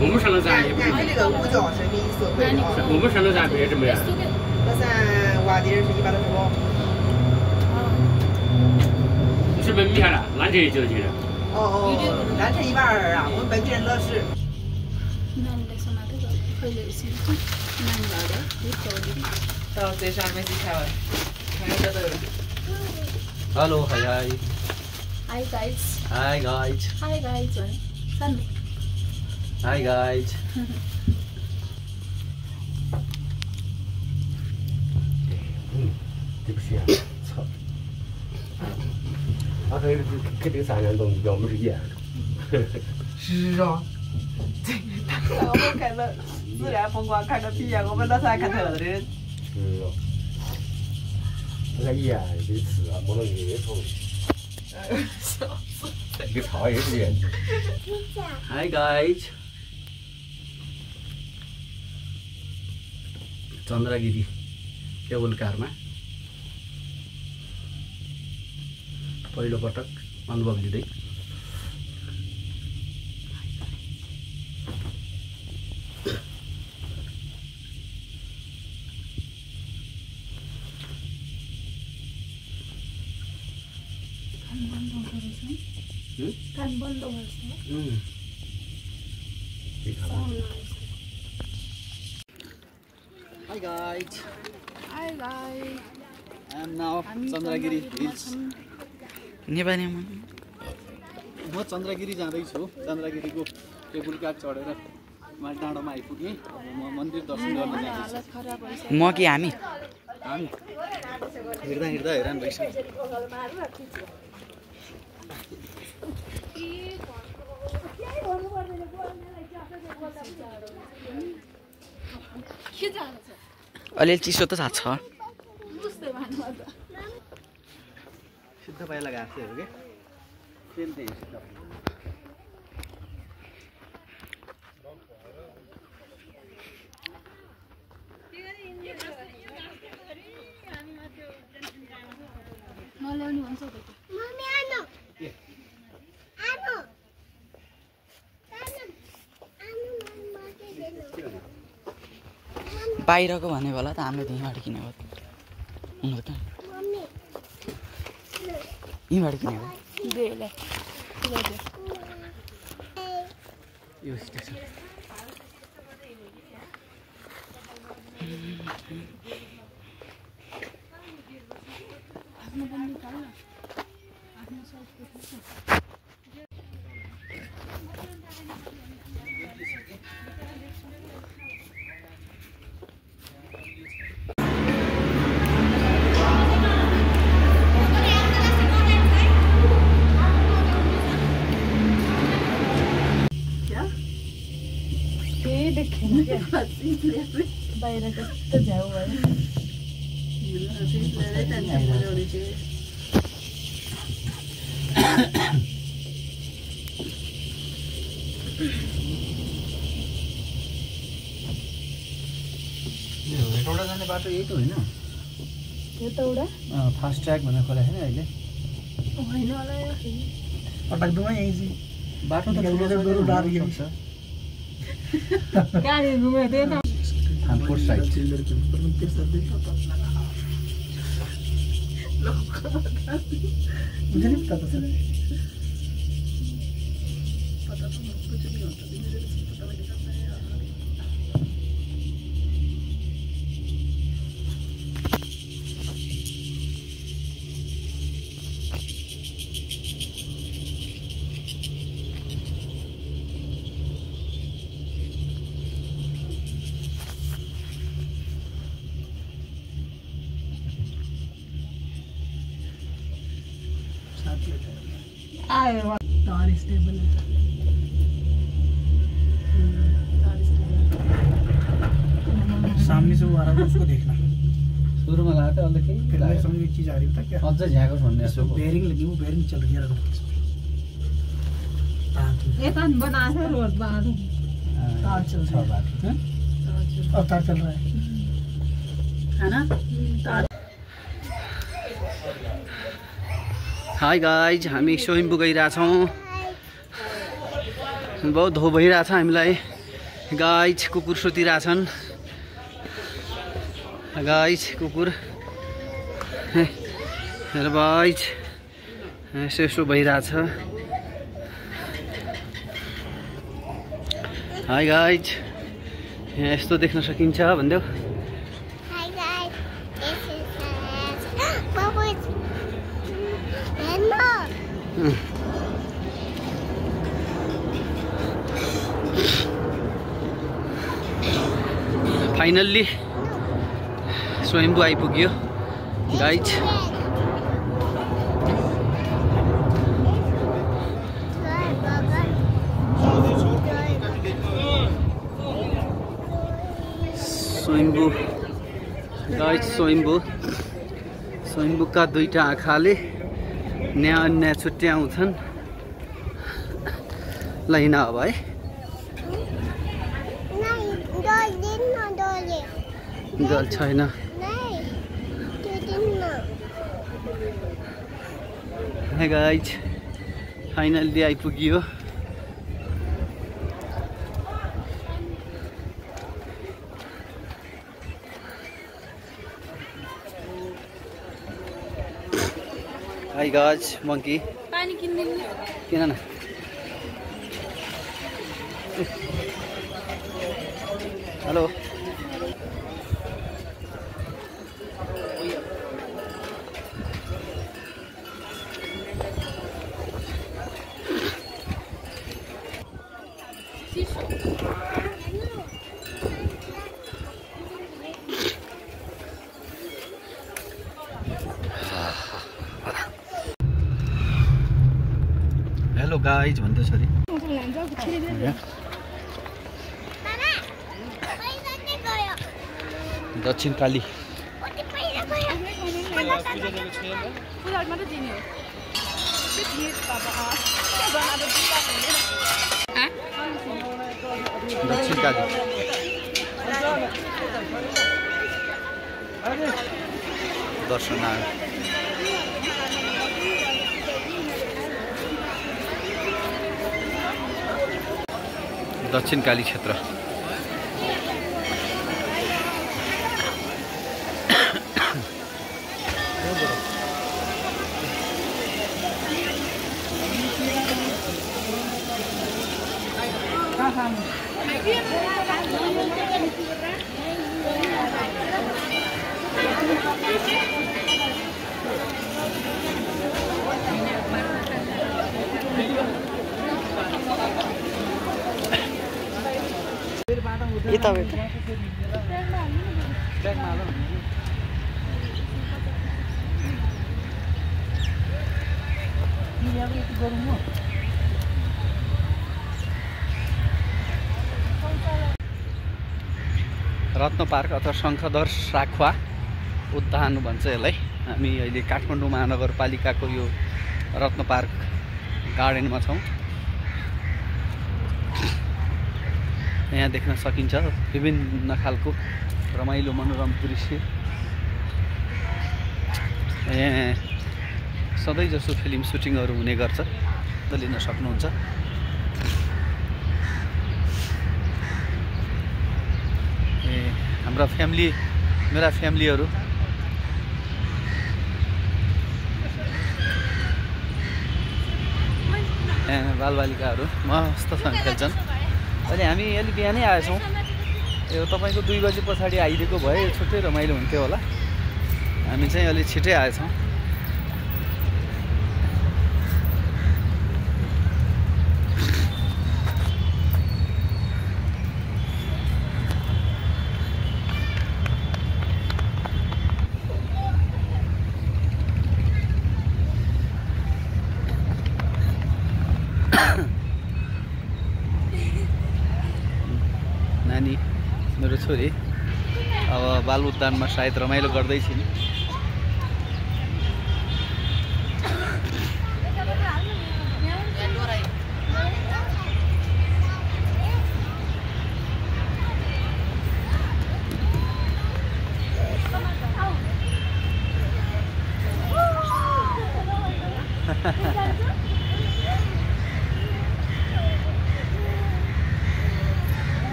我们上了站也不是。俺那个五角是给4块啊。我们上了站不也这么样？那咱挖地是125。你是门米下了，缆车就去了。哦，缆车120啊，我们本地人老师。到最上面去看完，看这都。Hello, hi. Hi guys. Hi guys. Hi guys. San. Hi guys.对不起啊，操！他说跟这个3样东西，我们是一样的。是啊。我们看了自然风光，看个屁呀！我们那是爱看特的人。是哦。那个盐这次啊，不能越冲。笑死！一个超也是这样。Hi guys. Chandragiri cable कारमा पहिलो पटक अनुभव लिँदै Hi guys. Hi guys. I am now Chandragiri hills. नेपालीमा म चन्द्रगिरी जाँदैछु. चन्द्रगिरीको टेबल कार्ड चढेर माल डाँडोमा आइपुग्ने. अब म मन्दिर दर्शन गर्न जाँदैछु. म कि हामी हिँड्दा हिँड्दा हैरान भइसक्यो. अलिअलि चिसो त थाहा छ. सिद्ध पाइला घाँसहरू के सेम त्यही सिद्ध नल्याउने भन्छ त मम्मी आनो आनो बाहिरको भने होला त हामीले यहीँबाट किनेको उनीहरू त यहीँबाट किनेको यो स्टेसन बाहिर कस्तो झ्याउ भयो हेटौडा जाने बाटो यही त होइन हेटौडा फास्ट ट्र्याक भनेर खोलेको छैन अहिले होइन होला पटकदुमा यही चाहिँ बाटो त ठुलो छ गाडी घुमेको थिएन थानकोट साइड मुझे नहीं पता था सर पता तो कुछ नहीं होता मुझे पता लग जाता है यार आयो तार स्टेबल सामने से वो आ रहा था उसको देखना सुरु में लगा था और देखिए फिर मैं समझ एक चीज आ रही था क्या अब जब जाएगा सुनने से बेरिंग लगी वो बेरिंग चल रही है ये तार बना है रोड बाहर तार चल रहा है अब तार चल रहा है ना तार हाई गाइज हामी स्विमिङ पुल गइरहेछौँ बहुत धो भइरहेछ हामीलाई गाइज कुकुर सुतिरहेछन् गाइज कुकुर हेर गाइज यसो भइरहेछ हाई गाइज यहाँ यस्तो देख्न सकिन्छ भन्देऊ फाइनल्ली स्वयम्भू आइपुग्यो गाइज स्वयम्भू गाइज स्वयम्भूका दुईटा आँखाले न्याय अन्याय छुट्याउँछन् लाइन अब है जल छैन गाइज फाइनल्ली आइपुग्यो हाई गाइज मंकी पानी किन्दिनु किन न हेलो हेलो गाइज भन्दैछ अरे दक्षिण काली दक्षिण काली दर्शनार्थ दक्षिण काली क्षेत्र यता रत्न पार्क अथवा शङ्खधर साखुवा उद्यान भन्छ यसलाई। हामी अहिले काठमाडौँ महानगरपालिकाको यो रत्न पार्क गार्डनमा छौँ। यहाँ देख्न सकिन्छ विभिन्न खालको रमाइलो मनोरम दृश्य। यहाँ सधैँ जसो फिल्म सुटिङहरू हुने गर्छ, लिन सक्नुहुन्छ। हाम्रा फ्यामिली, मेरा फ्यामिलीहरू बालबालिकाहरू मस्तसँग खेल्छन्। अहिले हामी अलि बिहानै आएछौँ। यो तपाईँको 2 बजे पछाडि आइदिएको भए छुट्टै रमाइलो हुन्थ्यो होला। हामी चाहिँ अलि छिटै आएछौँ। नानी मेरो छोरी अब बाल उद्यानमा सायद रमाइलो गर्दैछिन्।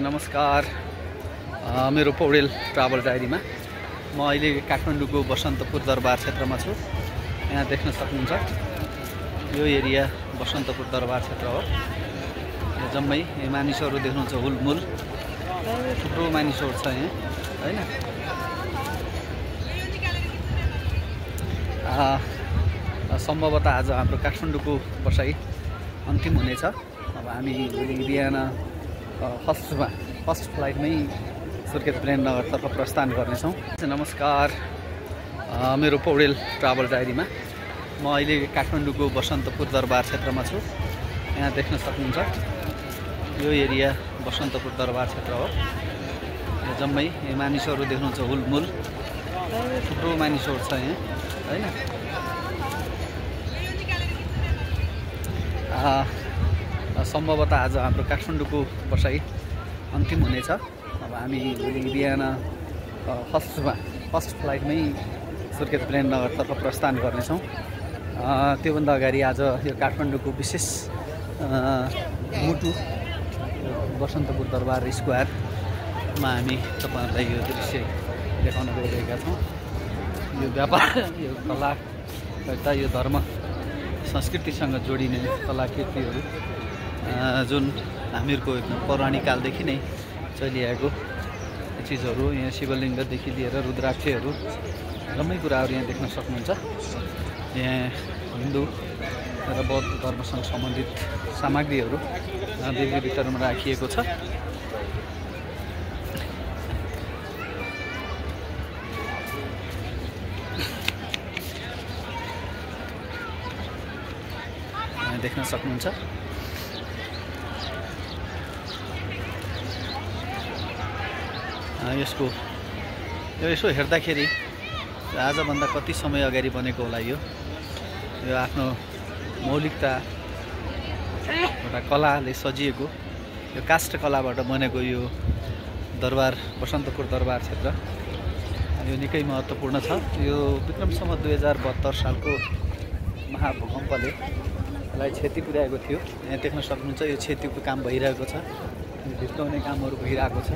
नमस्कार, मेरो पौडेल ट्राभल डायरीमा म अहिले काठमाडौँको बसन्तपुर दरबार क्षेत्रमा छु। यहाँ देख्न सक्नुहुन्छ यो एरिया बसन्तपुर दरबार क्षेत्र हो। यो जम्मै मानिसहरू देख्नुहुन्छ, हुलमुल थुप्रो मानिसहरू छ यहाँ हैन। सम्भवतः आज हाम्रो काठमाडौँको बसाइ अन्तिम हुनेछ। अब हामी भोलि बिहान फर्स्ट फ्लाइटमै सुर्खेत प्लेननगरतर्फ प्रस्थान गर्नेछौँ। नमस्कार, मेरो पौडेल ट्राभल डायरीमा म अहिले काठमाडौँको बसन्तपुर दरबार क्षेत्रमा छु। यहाँ देख्न सक्नुहुन्छ यो एरिया बसन्तपुर दरबार क्षेत्र हो। यो जम्मै मानिसहरू देख्नुहुन्छ, हुलमुल थुप्रो मानिसहरू छ यहाँ हैन। सम्भवतः आज हाम्रो काठमाडौँको बसाइ अन्तिम हुनेछ। अब हामी भोलि बिहान फर्स्ट फ्लाइटमै सुर्खेत प्लेननगरतर्फ प्रस्थान गर्नेछौँ। त्योभन्दा अगाडि आज यो काठमाडौँको विशेष मुटु बसन्तपुर दरबार स्क्वायरमा हामी तपाईँहरूलाई यो दृश्य देखाउन गइरहेका छौँ। यो व्यापार, यो कला, यो धर्म संस्कृतिसँग जोडिने कलाकृतिहरू जुन हामीहरूको एकदम पौराणिक कालदेखि नै चलिआएको चिजहरू, यहाँ शिवलिङ्गदेखि लिएर रुद्राक्षहरू जम्मै कुराहरू यहाँ देख्न सक्नुहुन्छ। यहाँ हिन्दू र बौद्ध धर्मसँग सम्बन्धित सामग्रीहरू देवी भित्रमा राखिएको छ। यहाँ देख्न सक्नुहुन्छ यसको यसो हेर्दाखेरि आजभन्दा कति समय अगाडि बनेको होला। यो आफ्नो मौलिकता एउटा कलाले सजिएको, यो काष्ठ कलाबाट बनेको यो दरबार बसन्तपुर दरबार क्षेत्र यो निकै महत्त्वपूर्ण छ। यो विक्रम सम्वत 2072 सालको महाभूकम्पले यसलाई क्षति पुर्याएको थियो। यहाँ देख्न सक्नुहुन्छ यो क्षतिको काम भइरहेको छ, भित्ताउने कामहरू भइरहेको छ।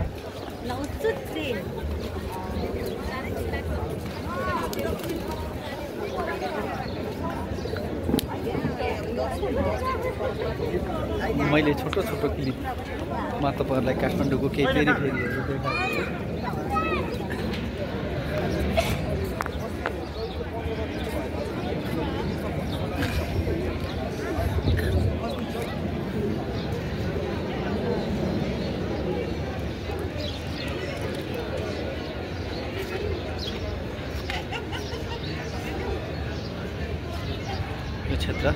मैले छोटो छोटो क्लिपमा तपाईँहरूलाई काठमाडौँको केही फेरिहरू देखाएको छु। यो क्षेत्र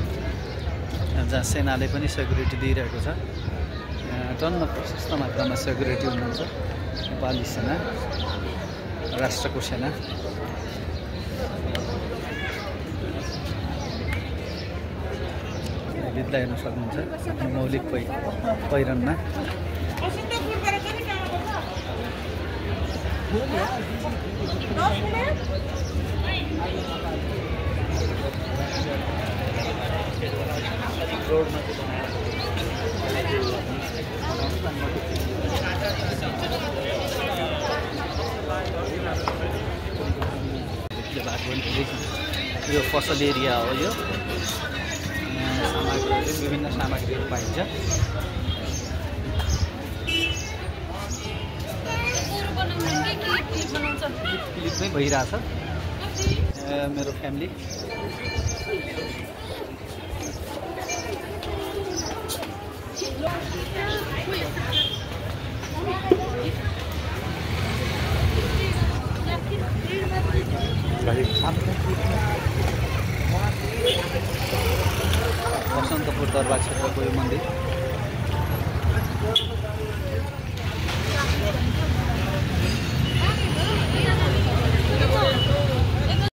जहाँ सेनाले पनि सेक्युरिटी दिइरहेको छ। टन्न प्रशस्त मात्रामा सेक्युरिटी हुनुहुन्छ, नेपाली सेना, राष्ट्रको सेना। बित्दा हेर्न सक्नुहुन्छ आफ्नो मौलिक पहिरनमा। रोडमा यो फसल एरिया हो। यो सामग्रीहरू, विभिन्न सामग्रीहरू पाइन्छ। क्लिपमै भइरहेछ मेरो फ्यामिली। बसन्तपुर दरबार क्षेत्रको यो मन्दिर